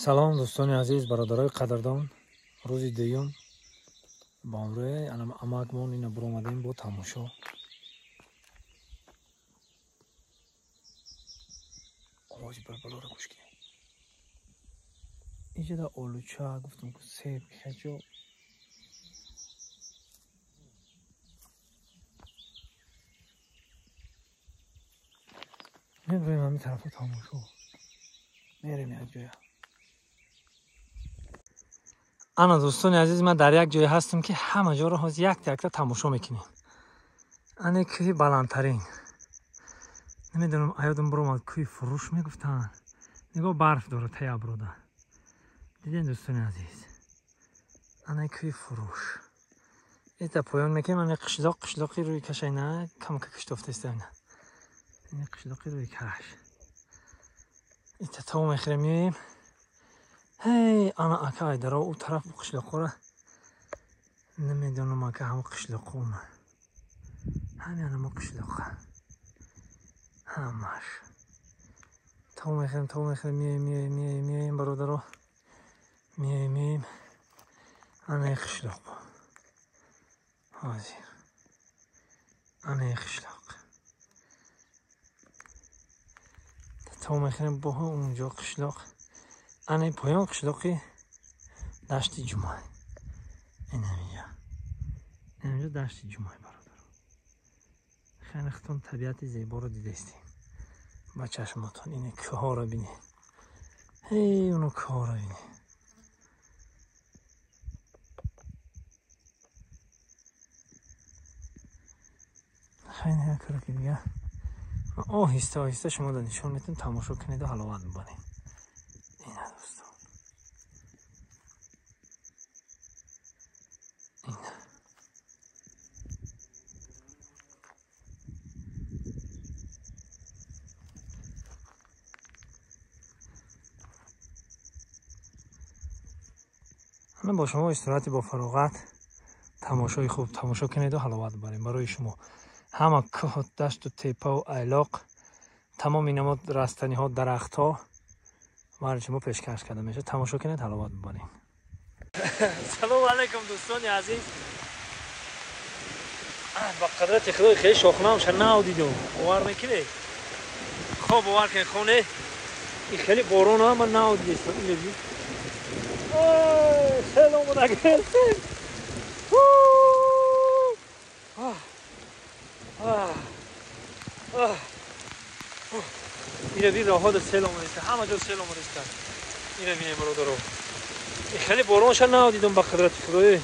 Салом дӯстони азиз, бародарои қадрдон. Рӯзи дуюм ба ҳамроҳи амакмон ина буромадем бо тамошо. Овози булбулоро гӯш кунед. Инҷа олуча гуфтам ку себ хечо. Мебарем ҳамин тарафа тамошо. Мерем як ҷоя. Ана дӯстони азиз, ман дар як ҷое ҳастам ки ҳама ҷоро ҳозир якта якта тамошо мекунем. Ане кӯҳи баландтарин. Намедонам, аёдам биромад, кӯҳи фурӯш мегуфтанд. Нигоҳ, барф дорад таи аброда. Дидем дӯстони азиз. Ана кӯҳи фурӯш. Эта поён мекунем, ана қишлоқ, қишлоқи рӯи каш айна, камака киштофтаиста ина. Ина қишлоқи рӯи каш. Ита то мехӯрем меоем. Ҳей, ана ака айдаро у тараф қишлоқҳоро намедонам, ака ҳама қишлоқҳо ума. Ҳамин ана мо қишлоқҳа. Ҳамаш. То мехӯрем, то мехӯрем, меоем, меоем, меоем, меоем, бародаро. Меоем, меоем. Ана қишлоқ. Ҳозир. Ана қишлоқ. То мехӯрем бо унҷо қишлоқ. Ана поён қишлоқи дашти Ҷумай. Инаминҷа. Инаминҷа дашти Ҷумай, бародаро. Хеле худтон табиати зеборо дидаистем. Ба чашмотон ин кӯҳҳоро бинед. Ҳей, оно кӯҳҳоро бинед. Хеле як ки дига. Оҳиста оҳиста шумо да нишон метем, тамошо кунеду ҳаловат бибаред. Ина дӯстон. Ина. Ана бо шумо истироҳати бо фароғат, тамошои хуб тамошо кунеду ҳаловат бибарем. Барои шумо ҳама кӯҳу дашту тепаву айлоқ, тамоми намод растаниҳо, дарахтҳо барои шумо пешкаш карда мешавад. Тамошо кунед, ҳаловат бибарем. Салому алайкум дӯстони азиз. Ба қадрати Худои хеле шохнаамша нав дидум. Бовар мекунед? Хоб бовар кунед, хоне ин хеле борон ҳама нав дидестам. Ин сел омада сел. Ина би роҳҳо да сел омадаиста, ҳама ҷо сел омадаиста. Ина бинем бародаро. Ин хеле боронша нав дидум ба қадрати Худои.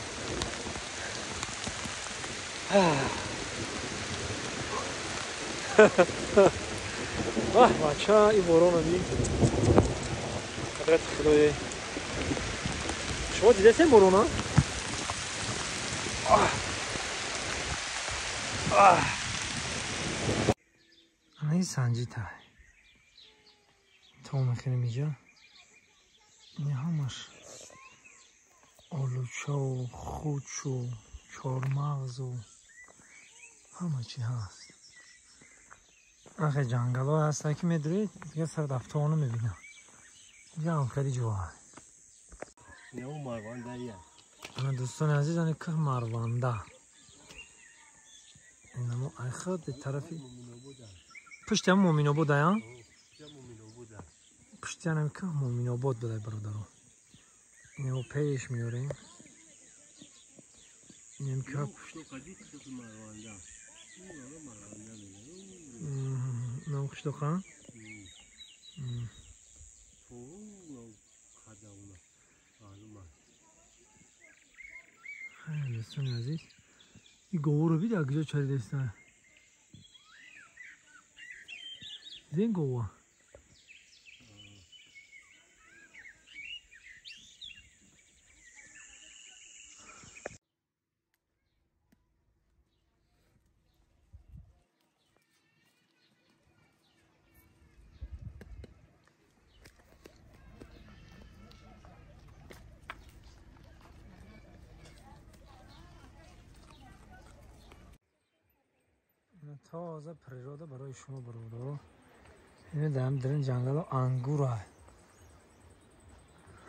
Ваҳ бача, ин борона би. Қадрати Худои. Шумо дидастем борона? Ана ин санҷита. То мехӯрем инҷа. Ин ҳамаш олучаву хучу чормағзу ҳама чи ҳаст. Ахе ҷангалҳо ҳаста ки медуред, дига сар дафтоно мебинам. Инҷа ҳам хеле ҷо ҳаст. Ана дӯстони азиз, ана кӯҳ Марванда. Инамо айхад тарафи пушти ҳам Муминобод ая? Пушти ҳам кӯҳ Муминобод будай бародаро. Инамо пеш меорем. Инам кӯҳ пушти. Нам қишлоқа? Хеле дӯстони азиз, ин говро бид аз куҷо чаридаиста? Дидем гова? Тоза природа барои шумо бародаро. Ина дар ин ҷангало ангур.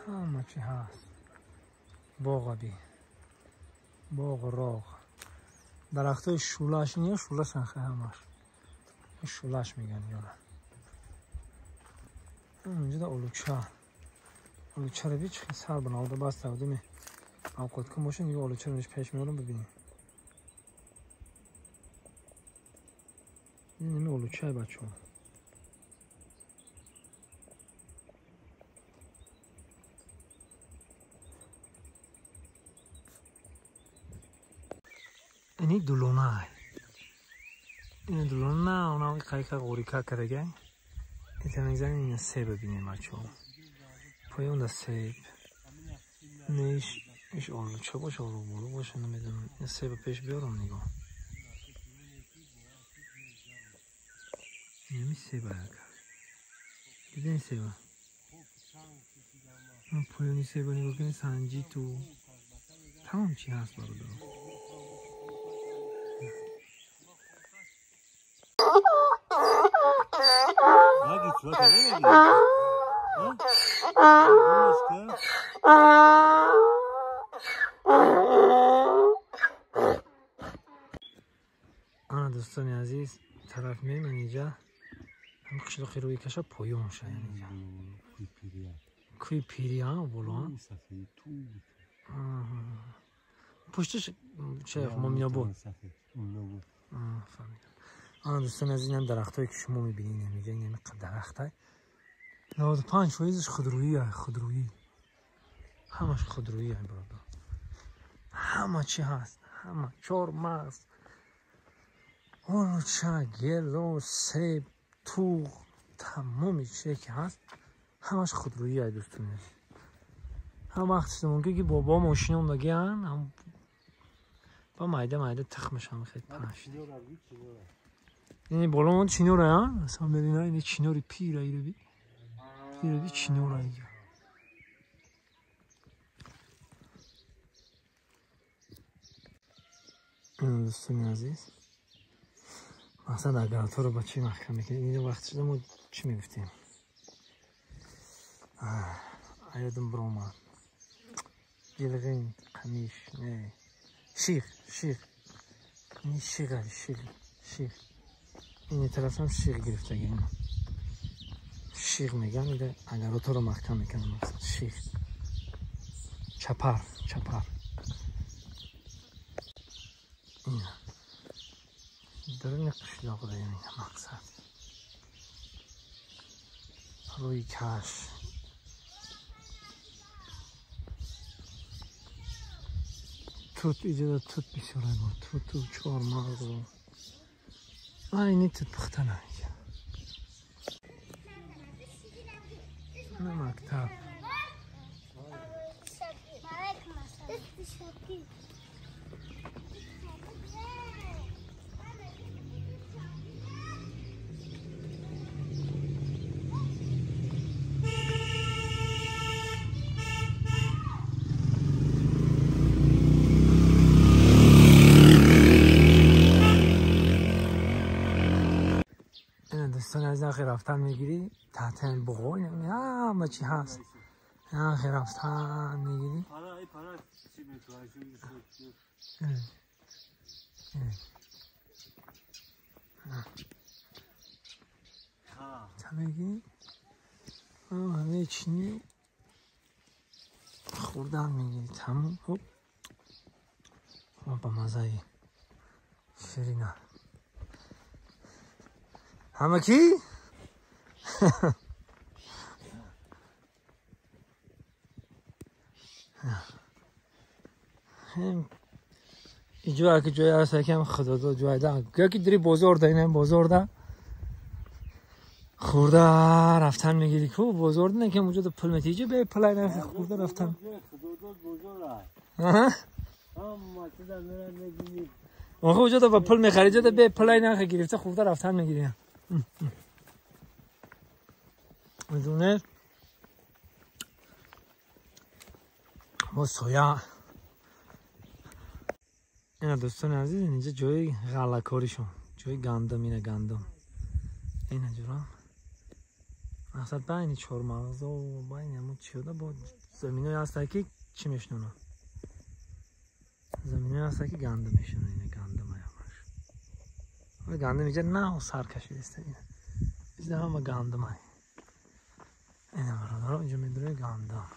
ҳама чи ҳаст. Боға би. Боғ роғ. Дарахтои шӯлаш ин ё шӯлашан ҳамаш. Шӯлаш меган ёра. Инҷо олуча. Олучаро би чӣ сар банавда баста будем. Авқот кун бошем, ё олучаро пеш меорам бибинем. Ин олучаи бачаҳо. Ини дулона. Ин дулона, она қайқа ғорика кардага. Ин мегзанем ин себ бибинем бачаҳо. Поёнда себ. Неш иш олуча боша, олуболу боша, намедонам. Ин себ пеш биёрам нигоҳ. Инами себ аяка. Диден себа? Поёни себа нигоҳ кунед, санҷиту. Тамом чи ҳаст бародаро. Ана дӯстони азиз, тараф меем инҷа. Ҳам қишлоқи рӯи каша поён ша инҷа. Кӯи пирия боло. Пушташ че Моминобод. Фаҳмидам. Ана дӯстони азиз, инам дарахтое ки шумо мебинед инҷа, ин ҳами дарахтай. 95% худрӯӣ, худрӯӣ. Ҳамаш худрӯӣ бародар. Ҳама чи ҳаст, ҳама чормағз, олуча, гело, себ, туғ, тамоми чизе ки ҳаст, ҳамаш худрӯӣ дӯстони азиз. Ҳам вақт шуда мумкин ки бобо мошинондагиан, ҳам ба майда майда тухмашам хеле паҳн шуда. Ини боло мон чинора, а? Асlan бибина, ини чинори пира иро би. Иро би чинора иҷо. Дӯстони азиз, мақсад аграторро ба чӣ маҳкам мекунем? Ин вақт шуда мо чӣ мегуфтем? Аёдам биромад. Ҷилғин, қамиш, не. Шиғ, шиғ. Ин шиғ, шиғ, шиғ. Ин тарафам шиғ гирифтаги. Шиғ меган, ида агароторо маҳкам мекунам мақсад. Шиғ. Чапар, чапар. Ина. Даруни қишлоқ даем ина мақсад. Рӯи каш. Тут иҷода тут бисёр буд. Туту чормағз. Айни тут пухтана иҷа. На мактаб. دوستان از آخر رفتن میگیری تحت بغوی همه چی هست. آخر رفتن میگیری میگیری همه چی خوردن میگیری تموم. خب با مزه شیرینه. همه کی؟ اینجا که جای هست که هم خدا داد جای ده که دری بازار ده اینم بازار ده خورده رفتن میگیری که بازار ده که اونجا پول میتی به پول نه خورده رفتن آخه اونجا با پول میخری جا به پول نه گرفته خورده رفتن میگیری. میدونه با سویا. اینا دوستان عزیز اینجا جای غله‌کاریشون، جای گندم، اینا گندم، اینا جورم Мақсад, байни чормағзо, байни ҳамун чиёда бо заминое ҳастае, ки чӣ мешинонанд, заминое ҳастае, ки гандум мешинонанд. Ина гандум аямаш, гандум иҷа нав сар кашидаста. Ина иҷа ҳама гандумай. Ина, бародаро, инҷо медурои гандум.